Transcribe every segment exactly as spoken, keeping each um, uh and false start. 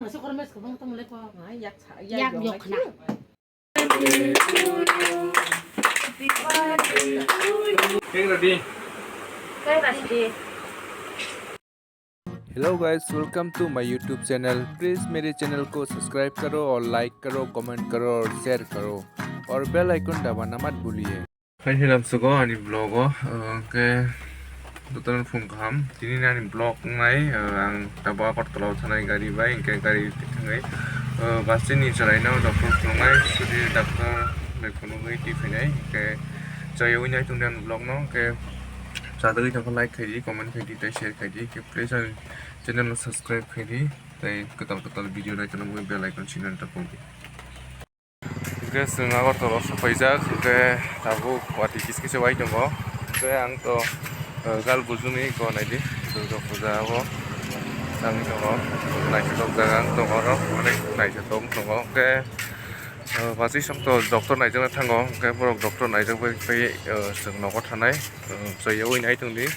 Yak yok khna. Hello guys, welcome to my YouTube channel. Please मेरे channel को subscribe करो और like करो, comment करो और share करो और bell icon दबाना मत भूलिए। Hai hilam sugo ani vlog o, uh, ke dotan phung kaham. Tini ani vlog nai, uh, ang tabo Agartala o thanai gari bai, hingke gari thangai, uh, bus ni chwrai no doctor phunuknai, sudi doctor bai phunugwi twi phainai, hingke chaywi nai tongdi ani vlog no, hingke chadagwi tongkha like khaidi, comment khaidi, tei share khaidi, hingke please ani channel no subscribe khaidi, tei kwtal kwtal video nai tongna bagwi bell icon sinani tapokdi. Hingke chwng Agartala o sophaijak, hingke tabuk watwi kis kisa bai tongo. Hingke ang to, eh, gal bujuni ko naidi, Durga Puja o tangwi tongo. Naithotok jaga wng tongo oro, onek naithotok wng tongo. Hingke, eh, bachwi song to doctor naijakna thango, hingke borok doctor naijak bai phai, eh, chwng nogo thanai, eh, chaywi nai tongdi.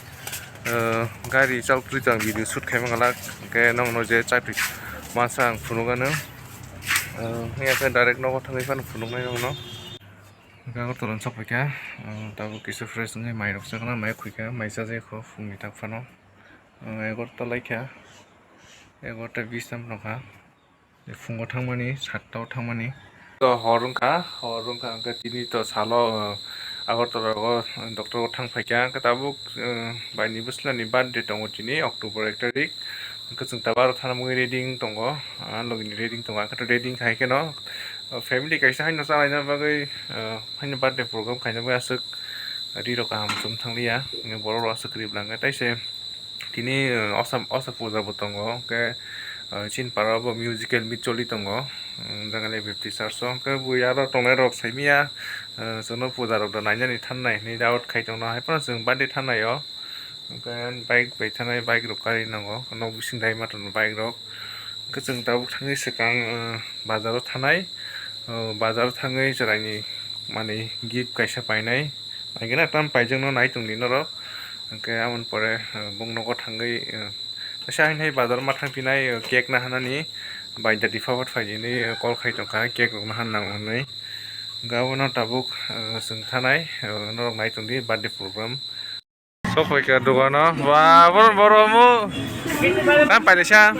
Eh, gari chal kwrwi to ang video shoot khaima glak, hingke nokno je chakri masa ang phunukgano. Ah, hingya khe direct nogo thangwi phano phunuknai nokno. Hingke Agartala o sokphaikha, ah, tabuk kisa fresh wngwi mairok chakna mai khuikha, mai chajai kho phungni tak phano. Ah, egarota laikha, egarota bis tam phano kha. Phungo thangmani, satta o thangmani. To hor wngkha, hor wngkha hingke tini to salo, ah, Agartala o doctor o thang phaikha, hingke tabuk, ah, baini bwsla ni birthday tongo tini October ek tarik. Hingke chwng tabuk aro thana mungwi ready wng tongo, ah, logi ni ready wng tongo, hingke to ready wngkha hai kheno, ah, family kaisa haino chalaina bagwi, ah, haino birthday program khaina bagwi aswk ri rok kaham chum thang liya, borok rok aswk kwrwi bwla hingke taise tini, ah, osa, osa puja bo tongo, hingke, ah, chini para o bo musical meet choli tongo, um, Jangali Baptist Church o, hingke bui aro tongnai rok saimanya, ah, chwngno puja rok da nainani thanai hinwi doubt khai tongno, hai phano chwng birthday thanai o. Hingke bike bai thanai, bike rok kari nango, nok bising dai ma tongo bike rok. Hingke chwng tabuk thangwi swkang, ah, bazar o thanai, ah, bazar o thangwi chwraini manwi gift kaisa painai. Naikhe na tam paijak no nai tongdi norok. Hingke amoni pore, ah, bong nogo thangwi, ah, kaisa haino bazar ma thangphinai, ah, cake naharnani bai dadi phapat phaidi hinwi, ah, call khai tongkha cake rok naharnang hinwi. Hingke abono tabuk, ah, chwng thanai, ah, norok nai tongdi birthday program. Sok phaikha dogano, ba, borok, borok mu. Tam pailesa.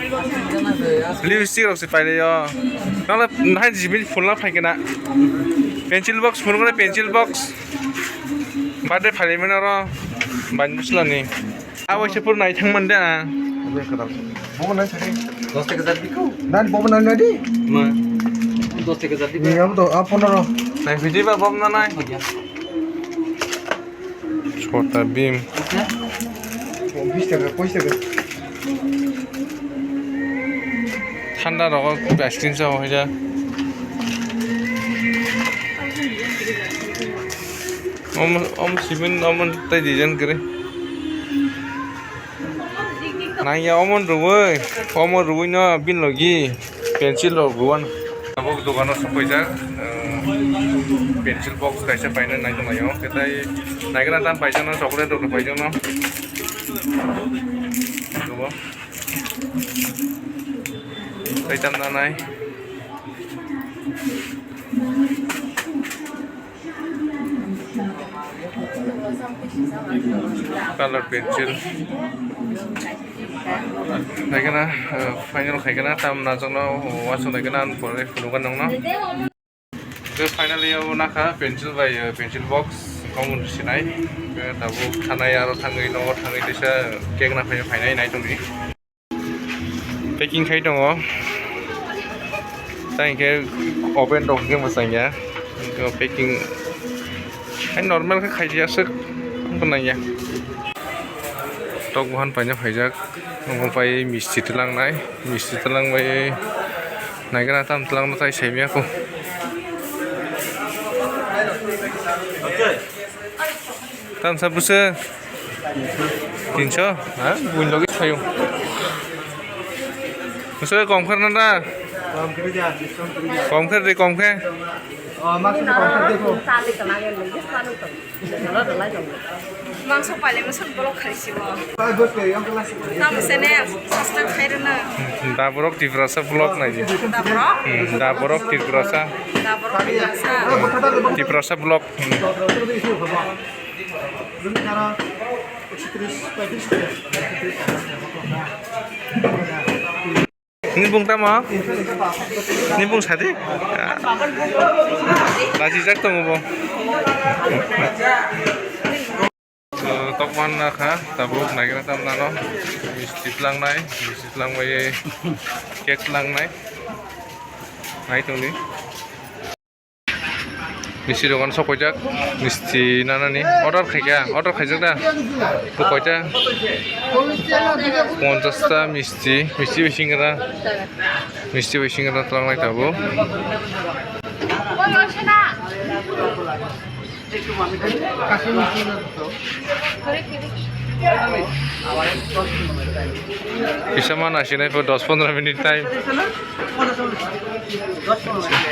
Lipstick rok se pailai o. Nang le hai jibil phunla phaikha na. Pencil box phunukre, pencil box. Birthday phailai mani oro. Bani bwsla ni. Abo se phuru nai thang mande a. Bobo nai thang. Dos taka jat dikho. Nan bobo nai nai di. Ma. Dos taka jat dikho. Ni abo to, a, pondro. Nai phidi ba bobo na nai. Chota bhim. Bis taka, pois taka. Thanda rogo ice cream sa hoja. Om, om simin, om tai design kere. Nangya omo rwui, omo rwui no bini logi pencil rok rwuan. Abo dogano sokphaijak, eh, pencil box kaisa paina naitonglaio, khe tai naikhe na tam paijak no, chocolate rok paijak no. Abo. Tai tam nanai. Color pencil. Naikhe na, eh, final khaikhe na, tam najak no, uansuk naikhe na, ang pore phunukgwi nongno. Tei finally abo nakha pencil bai, eh, pencil box, common sinai. Tei tabuk thanai aro thangwi nogo thangwi teisa cake naphai phainai naitongdi. Packing khai tongo. Tei hinkhe open rok hinkhe mwchangya. Hinkhe packing hai normal khe khaidi aswk, wngkha nangya. Tok buhan paina phaijak, omo pai misti twlangnai, misti twlangbai naikhe na tam twlangno tai saimanya kho. Tamsa bwswk tinso, ha? Buini logi phaio. Bwswk kom khe rwna da? Kom khe rw di, kom khe. Mangso pailai mosok bolok khalisibo. Tamo sene subscribe khairwno. Daborok Tiprasa vlog naidi. Daborok? Hmm, Daborok Tiprasa. Daborok Tiprasa. Tiprasa vlog. Hmm. Nini bung tamo? Nini bung sadi? Lachijak tongo bo. So, tokman nakha, tabuk naikhe tam nano. Misti tlangnai, misti tlangbai cake tlangnai. Nai tongdi. Misti dogan sok paijak, misti nanani order khaikha, order khaijak da? Bo koita? Ponchash ta misti, misti bai singra, misti bai singra tlangnai tabuk. Kisa ma nasinai pho dos pondro minute time.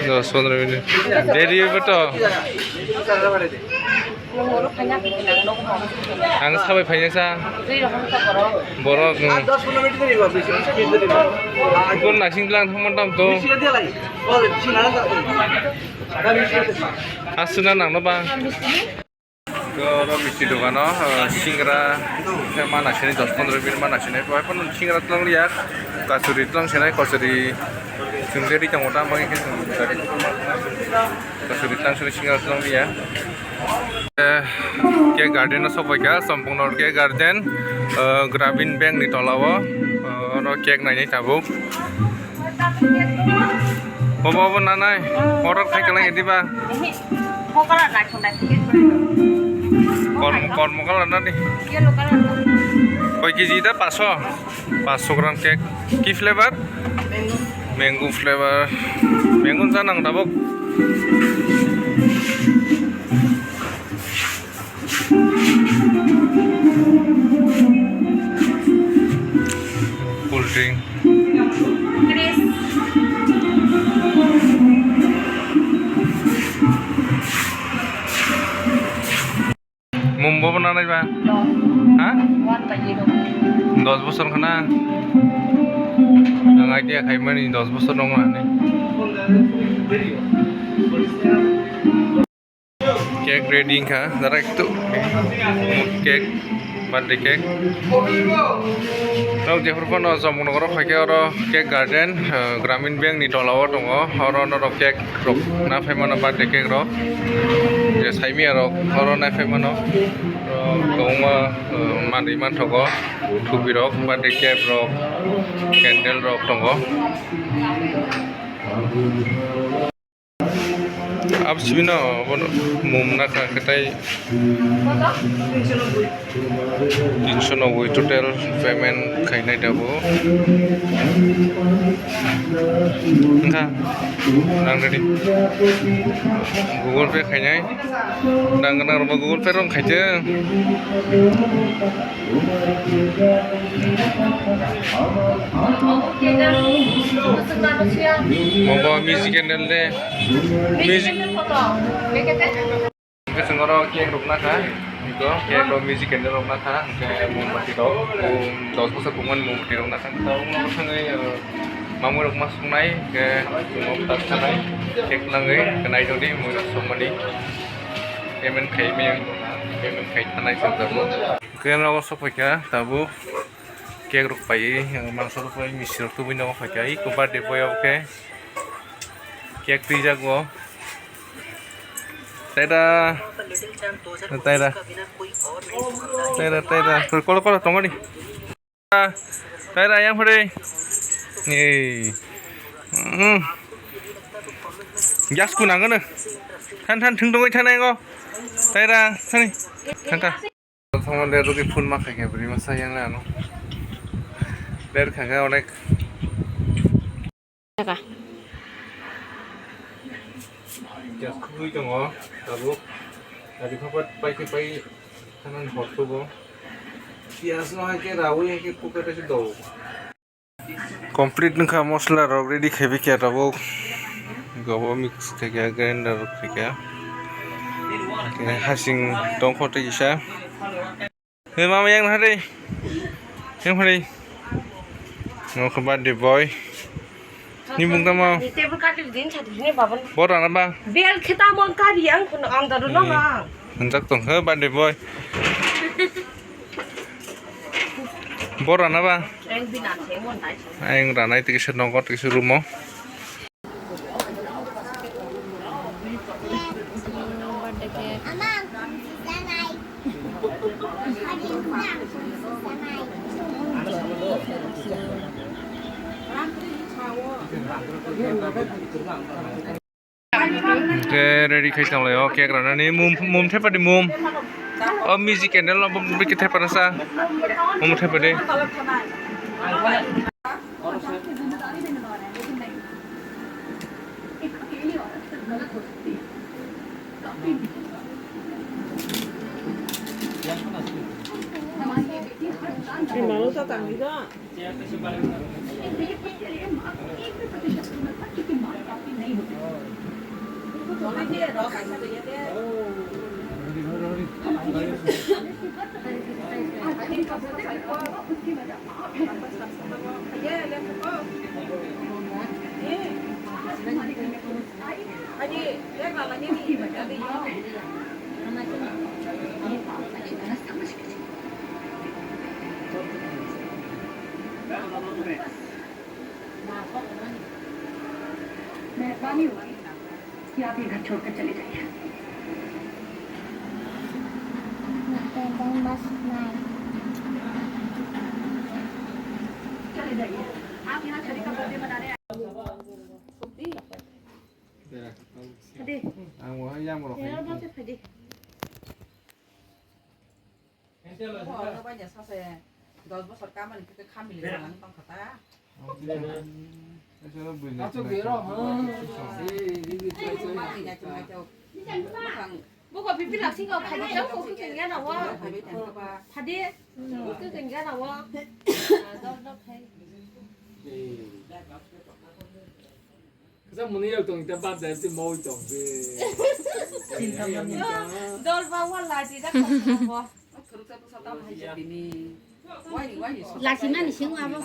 Dos pondro minute. Deri oi pho to. Ang sabai phaina sa. Borok. Kon nasing lang thangma tam to. Asuna nangno ba. Oro misti dogano, ah, singra, ma nasinai dos pondro minute ma nasinai, bo hai phano singra tlangliya, kachuri tlang sinai, kachuri chwng je ri tongo, tamo hwnkhai chwng kachuri tlang sinai singra tlangliya. Eh, Cake Garden o sokpaikha, Sompong Nor Cake Garden, eh, Gramin Bank ni tola o, eh, oro cake nainai tabuk. Bobo, bobo nanai. Order khai kalang edi ba? Ehe. Bo colour naithok naithok cake. Kormo, kormo colour nani? Yellow colour. Koi kg da? Paso? Paso gram cake. Ki flavor? Mango flavor. Mango janang tabuk. Cool drink. Mum bo nanai ba? Ha? Dos bosor khana? Ang idea khaimani dos bosor nong mani. Cake ready wngkha, jara ektu cake, birthday cake. Norok jephru phano Chomknagar o phaikhe oro Cake Garden, eh, Gramin Bank ni tola o tongo, oro norok cake rok na phaimano, birthday cake rok, je saimanya rok oro na phaimano, oro kwbangma, eh, manwi manthogo, thupi rok, birthday cake rok, candle rok tongo. Abo sibino bono mum nakha khe tai tinsho noboi total payment khainai tabuk. Wngkha nang ready Google Pay khainai. Nang nang rokbo Google Pay rok khaitwng. Mobo music candle de. Music. Hwnkhe chwng oro cake rok nakha. Iko cake rok, music candle rok nakha. Hwnkhe mombati rok. Dos bosor pungmani mombati rok nakha. Tabuk no thangwi, uh, mamwi rok ma songnai. Hwnkhe chwng o tak sanai. Cake nangwi nai tongdi mui rok songmani. Payment khai maya, payment khai thanai chwng tabuk. Khe nogo sokphaikha tabuk cake rok paiwi, mangso rok paiwi, misti rok tubui nogo phaikha. Iko birthday boy obo khe cake twijago. Taida, taida, taida, taida. Kolo, kolo, tongmani. Taira yang pore. Ei. Hmm. Gas ku nang no. Than than thung dongoi thanai go. Taira thani. Than than. Thangma der rugi phun ma khaikhe bri masa yang le ano. Der khaga onek. Gas khugui tongo tabuk. Tabuk khe pai khe pai. Thanani hor tugo. Piyaj no hai khe rawi hai khe kukar kaisa do. Complete wngkha, mosla rok ready khai bikya tabuk. Gobo mix khaikha, grinder khaikha. Hasing tongkho tei kisa. He mama, yang nahari. Yang hari. Nokho birthday boy. Ni mung tamo. Table kati din chati ni babon. Bor rana ba. Bel khita mon kari ang kono ang daru no ba. Hanjak tong he birthday boy. Bor rana ba. Ang bina se mon dai. Ang ranai tiki se nongo tiki se rumo. Hwnkhe ready khai tonglaio cake ranani, mum, mum thepadi mum. O music candle no bw-, bw-, bw-, thepana sa. Mum thepadi. मेहरबानी होगी कि आप ये घर छोड़कर चले जाइए। चले जाइए। आप यहाँ शरीर का बर्थडे मनाने आए। Ang bo yang borok hai. Ano ba niya sase dos bosor kamani khe khamili rang tong kha ta. Ang bo yang. Asa business. Buko pipi laksing kau khai jang ko kengya na wa. Phade ko kengya na wa. Dok dok khai. Kisa muni rok tong ta bad dai ti moi tong de. Dol ba wa lachi da ko. Lachi mani sing abo.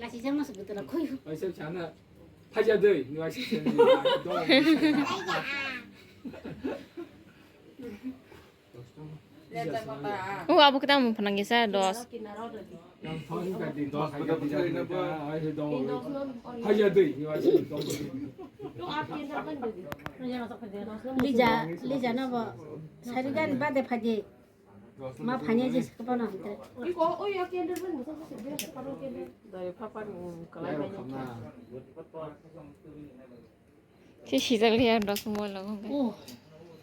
Lachi jang mas betul koi. Oi sab chana. Phaja dei ni wa si. O abo kita mung phanang kisa dos. Lija, Lija no bo sari gani bade phaji. Ma phanya je sikapana hante. Dari papa ni kalai. Si sijak liya dos mo lago. Oh.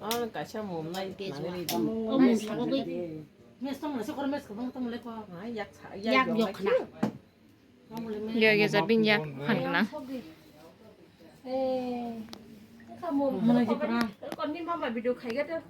Ah, kaisa mom nai. Oh, mes lago bai. Mes tong le sokor mes ko bang tong le ko. Ah, yak sa, yak yok khna. Liya ge jabin ya han khna. Eh. Ka mom. Mana je pra. Kon ni mama video khai ga to.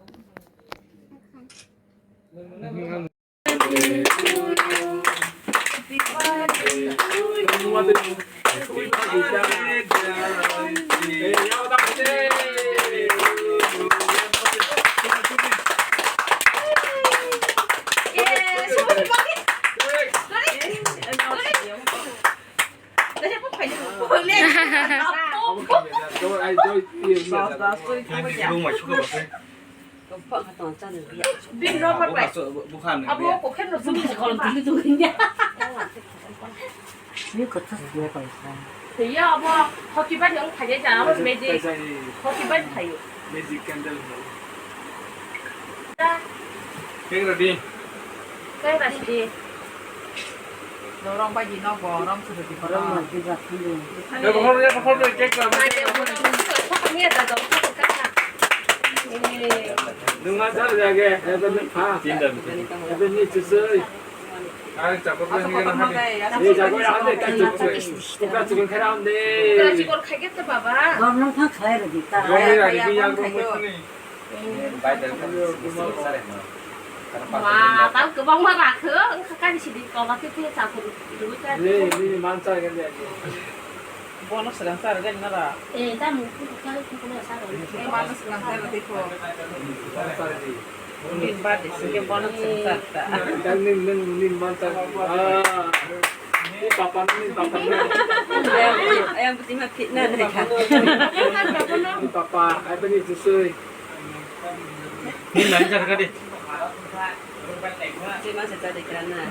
Bin no bar bai. Abo kokhen no sumsi kolom tuli tuli ya. Ni kotha siya paisa. Ya abo hoki bai yang khaye ja abo magic. Hoki bai khaye. Magic candle. Keng ready. Keng ready. Dorong bai di no gorong sudah di gorong. Gorong mati bakhan dulu. Ya bohor ya bohor cake lah. Nunga jar jage, ebe ni pha. Ebe ni chisoi. Ai chapot ni na. Ni jago ya ande ka chisoi. Ka chikin khara ande. Ka chikon khaget to baba. Gom nang thang khalai rodi ta. Gom ni radi yang gom ni. Ma, tao kwbangma rakho, wngkha kani sidi tola khe khe chakhor rwui kha. Nini, nini mansa gani agi. Bono swkang charwgani noro. Eh, tamo kuku kha, kuku no charwgani. Eh, mano swkang charwgani kho. Bini birthday singkhe bono swkang charwkha. Tang ning ning ning man charwkha. Ah. Ni papa ni papa ni. Ayang, ayang buti ma fitna ni kha. Ni papa, ai bini jusui. Ni lain charwkha di. Sima se tadi kerana.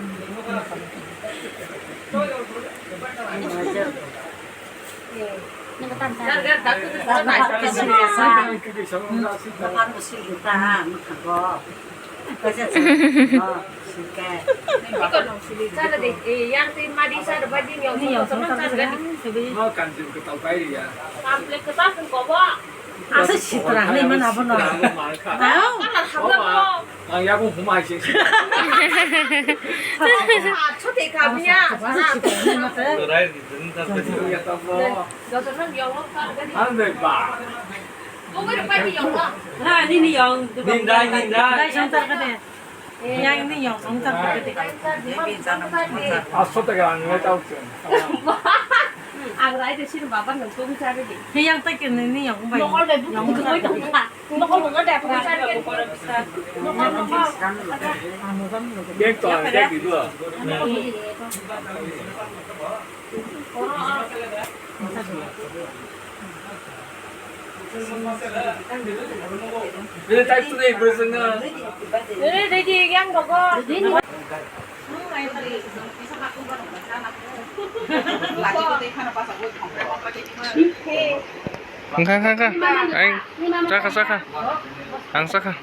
Asa sitra ni mana bono. Ang yakung huma hai se. Asa sitra ni mate. Ang de ba. Ha, nini yong. Nindai, nindai. Dai song tar kade. Yang ini yang song tar kade. Aso ta ga ang ngai tau chen. Ang rai de sini baba nang tong cari di. Yang ta ke ini yang bai. Nokol de yang buku tar kade. Nokol nokol de buku cari di. Nokol nokol. Yang to, yang di dua. Ini tadi tu deh, bersengah. Ini deh, yang rokok. Engkha, engkha, engkha. Ang chakha, chakha. Ang chakha.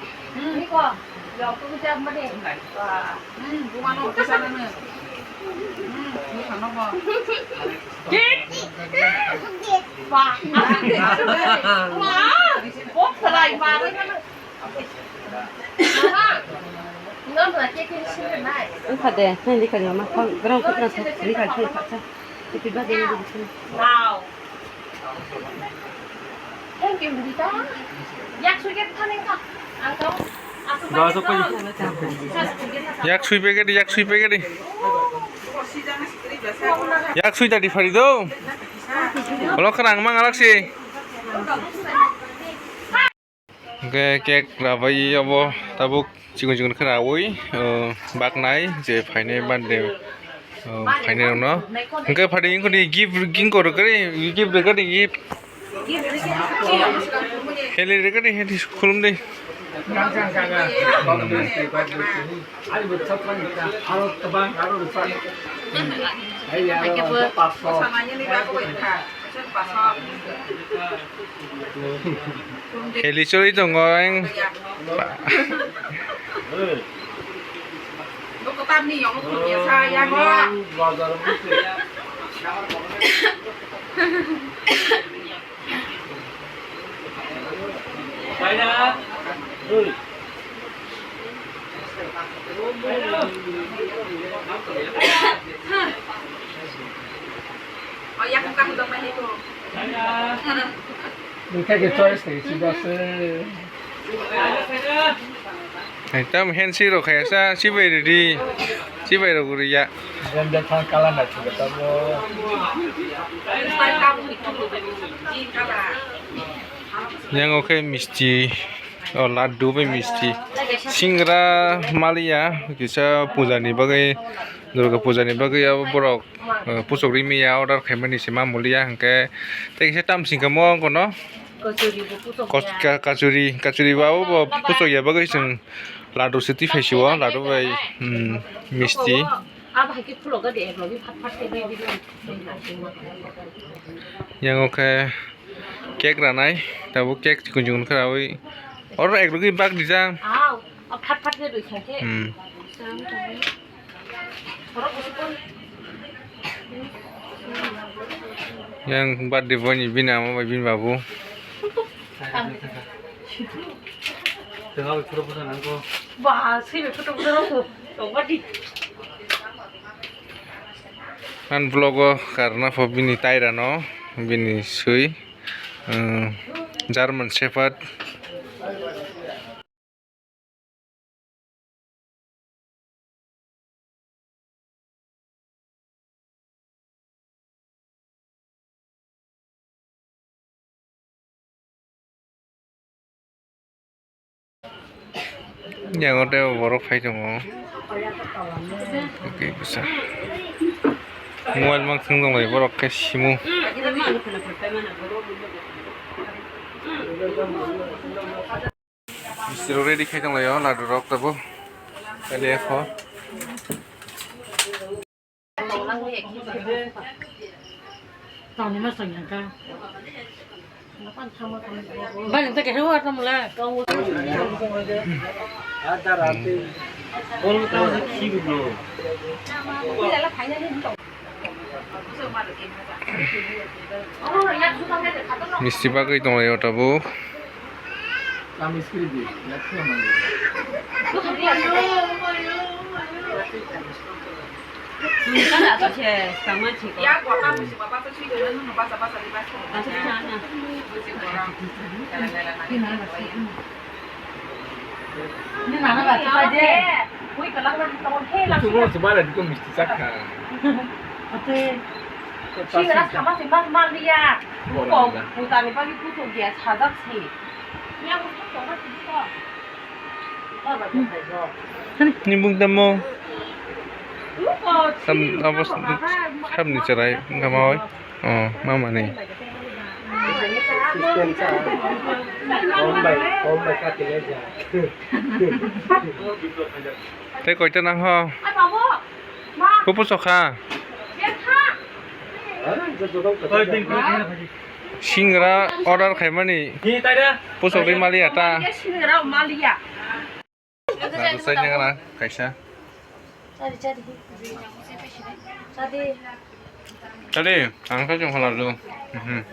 Wngkha de, nini kari ma phang, grang kukra sa, ni kari phai phatsa. Happy birthday, nini bising. Wow. Thank you, Rita. Yak sui ke thaning ka. Ang kau. Yak sui pegedi, yak sui pegedi. Yak sui tadi phari do. Olo khana ang mang alak si. Hwnkhe cake rabai obo tabuk chikon chikon khe raui, o, baknai je phainai birthday, o, phainai rokno. Hwnkhe phatwi wngkha di gift, ginkgo rwkha di, gift rwkha di, gift. Heli rwkha di, heli khulum di. Ani bo chapang ta, aro tabang, aro rwchap. Ai, aro paso. Heli choli tongo ang. Nokha ke choice khai si da se. Ekdam hand si rok khai sa, si bai redi, si bai rok riya. Jam jam thang kala na chu ta bo. Yang oke misti. O laddu bai misti. Singra maliya kisa puja ni bagwi, Durga puja ni bagwi abo borok, eh, puchok ri miya order khaimani se ma muliya hwnkhe tei kisa tamsing khe mo wngkha no. Kachuri bo puchok ya. Kos-, ka-, kachuri, kachuri bo abo bo puchok ya bagwi chwng laddu se twi phai sio, laddu bai, hmm, misti. Abo hai khe phulo gadi ek logi phat phat khe bai bai. Yang oke. Cake ranai, tabuk cake chikon chikon khe raui. Oro ek rwgwi bak dijak. Aw, o phat phat khe rwi kha khe. Hmm. Borok bo sukon. Yang birthday boy ni bini ama bai bini babu. Ba, swi bai photo photo rok bo. Tong ba di. Ang vlog o karna pho bini taira no, bini swi, um, German Shepherd. Yang o tei borok phai tongo. Tei bwsa. Mobile mang thwng tong lai borok khe simo. Mistiri rok ready khai tong lai o, ladu rok tabuk. Kali ekho. Bani ta khe wa ta mula. Misti bagwi tong lai o tabuk. Chubuk chubala dikon misti chakha. Ate. Singra sama sima sima liya. Kok putani bagi putuk dia sajak si. Ni bung tamo. Tam abo sam ni cherai wngkha ma oi. Oh, mama ni. Tei koita nang ho? Pupu sokha. Singra order khaimani. Pusok ri maliya ta. Lalu saya ni kana kaisa. Tadi, ang sa jong halal lu. Mhm.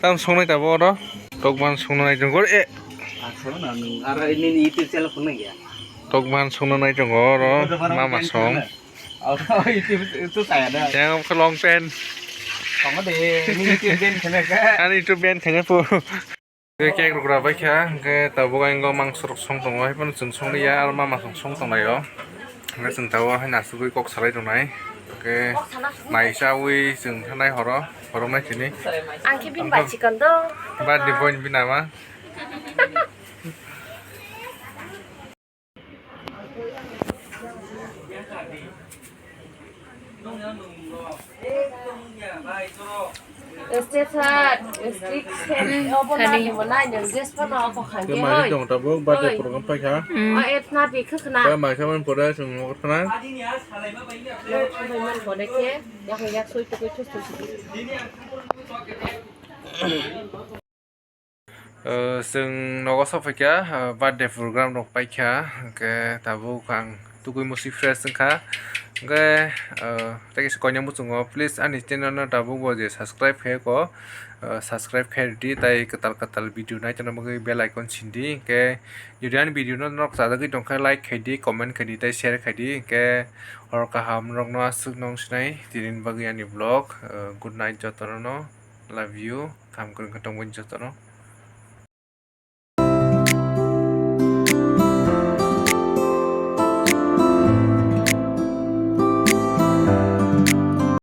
Tam songnai tabuk oro. Tok ban songno nai tongo e. Tok ban songno nai tongo oro. Mama song. Yang khe long pant. Ani YouTube ban khaina po. Khe cake rwgra bai kha, hwnkhe tabuk ang o mangso rok song tongo, hai phano chwng song liya, aro mama song song tong lai o. Hwnkhe chwng tabuk hai nasugwi kok salai tongnai. Hwnkhe mai chawi chwng thanai horo, horo mai sini. Ang khe bini bai chikon do. Birthday boy ni bini ama. State sir, strict state, obo nadi mo nai nang, dress phano ako khan Tei ke mai hoi. Tong tabuk birthday Oi. Program paikha. O et na bi khakna. Tei mai khe man pore chwng nokor khna. Yak soi man pore khe, yak yak soi tukoi thus thus. O, chwng nogo sophaikha, o, birthday program rok paikha, hwnkhe tabuk ang tugui musi fresh wngkha, hwnkhe, o, tei kaisa koinai muchungo, please ani channel no tabuk bo je subscribe khe ko, o, subscribe khe rwdi, tei kwtal kwtal video naitona bagwi bell icon sindi, hwnkhe jodi ani video no norok chajagwi tongkha like khaidi, comment khaidi, tei share khaidi, hwnkhe hor kaham norok no aswk nong sinai tini bagwi ani vlog, o, good night jotono no, love you, kaham kwrwngkha tongbai jotono.